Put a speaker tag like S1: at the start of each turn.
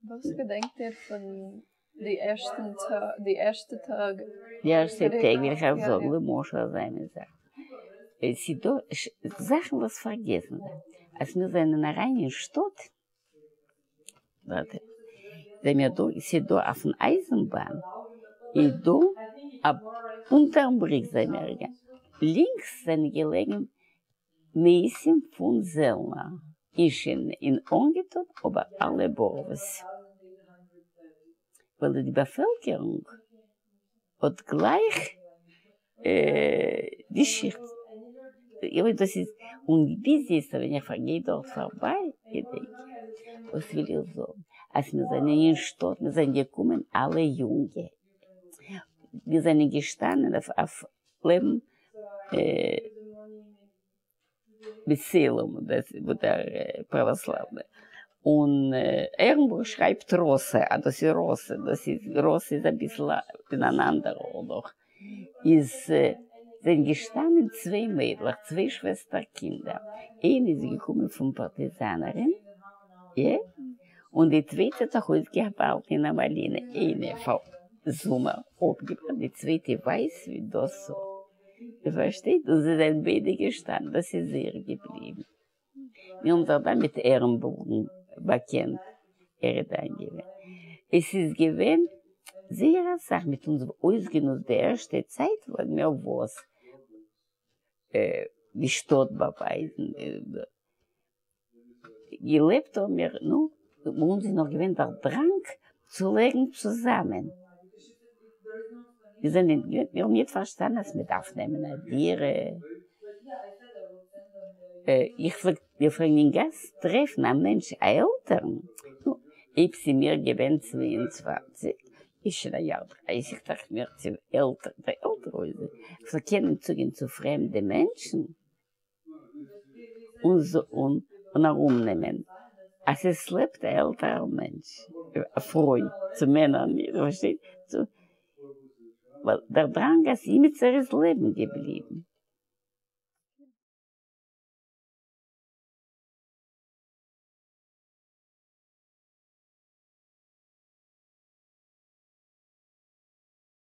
S1: וואס געדענקט איר פון די ערשטן טאג, די ערשטע טאג?
S2: די ערשטע טעג וועל איך אייך זאגן למשל אזא מין זאך, עס איז דא זאכן וואס פארגעסן זיך, אז מיר זענען אריין אין שטאט, זענען מיר דא, ס'איז דא אויפן אייזנבאן איז דא א אונטערן בריק זענען מיר געגאנגען, לינקס זענען געלעגן מתים פון זעלנער איז שוין אנגעטון אבער אלע בארוועס ווייל די באפעלקערונג האט גלייך די שיכט דאס איז און ביז יעצט ווען איך גיי דארט פארביי געדענק איך וואס וויל איך זאגן אז מיר זענען אין שטאט מיר זענען געקומען אלע יונגע מיר זענען געשטאנען אויף לעבן בצלם וואו דער פראוואסלאוונע און ערנבוך שרייבט ראסע אז דאס איז ראסע דאס איז ראסע איז אביסל אין אן אנדער ארט דאך איז זענען געשטאנען צוויי מיידלעך צוויי שוועסטער קינדער איינע איז געקומען פון פארטיזאנערין און די צווייטע האט זיך אויסגעבאהאלטן אין א מאלינע איינע פאר זומער אפגעברענט די צווייטע ווייס ווי דאס איר פארשטייט? און זיי זענען ביידע געשטאנען, דאס איז זייער געבליבן. מיר האבן זיך דאן מיט ערענבורגן באקענט, ער איז דאן געווען. עס איז געווען זייער אסאך מיט אונז אויסגענוצט די ערשטע צייט וואס מיר וואס די שטאט באווייזן. געלעבט האבן מיר, נו, ביי אונז איז נאך געווען דער דראנג צו לעבן צוזאמען. מיר זענען געווען, מיר האבן ניט פארשטאנען אז מען דארף נעמען א דירה. איך פלעג, מיר פלעגן אין גאס טרעפן א מענטש א עלטערן, נו, אויב ס'איז מיר געווען 22, איז שוין א יאר דרייסיג, דאכט מיר, צו עלטער, דער עלטער אויסזען, כ'זאל קענען צוגיין צו פרעמדע מענטשן. און ארומנעמען אז עס לעבט א עלטערער מענטש, א פרוי, צו מענער נישט, פארשטייט? ווייל דער דראנג אז אימיצער איז לעבן געבליבן.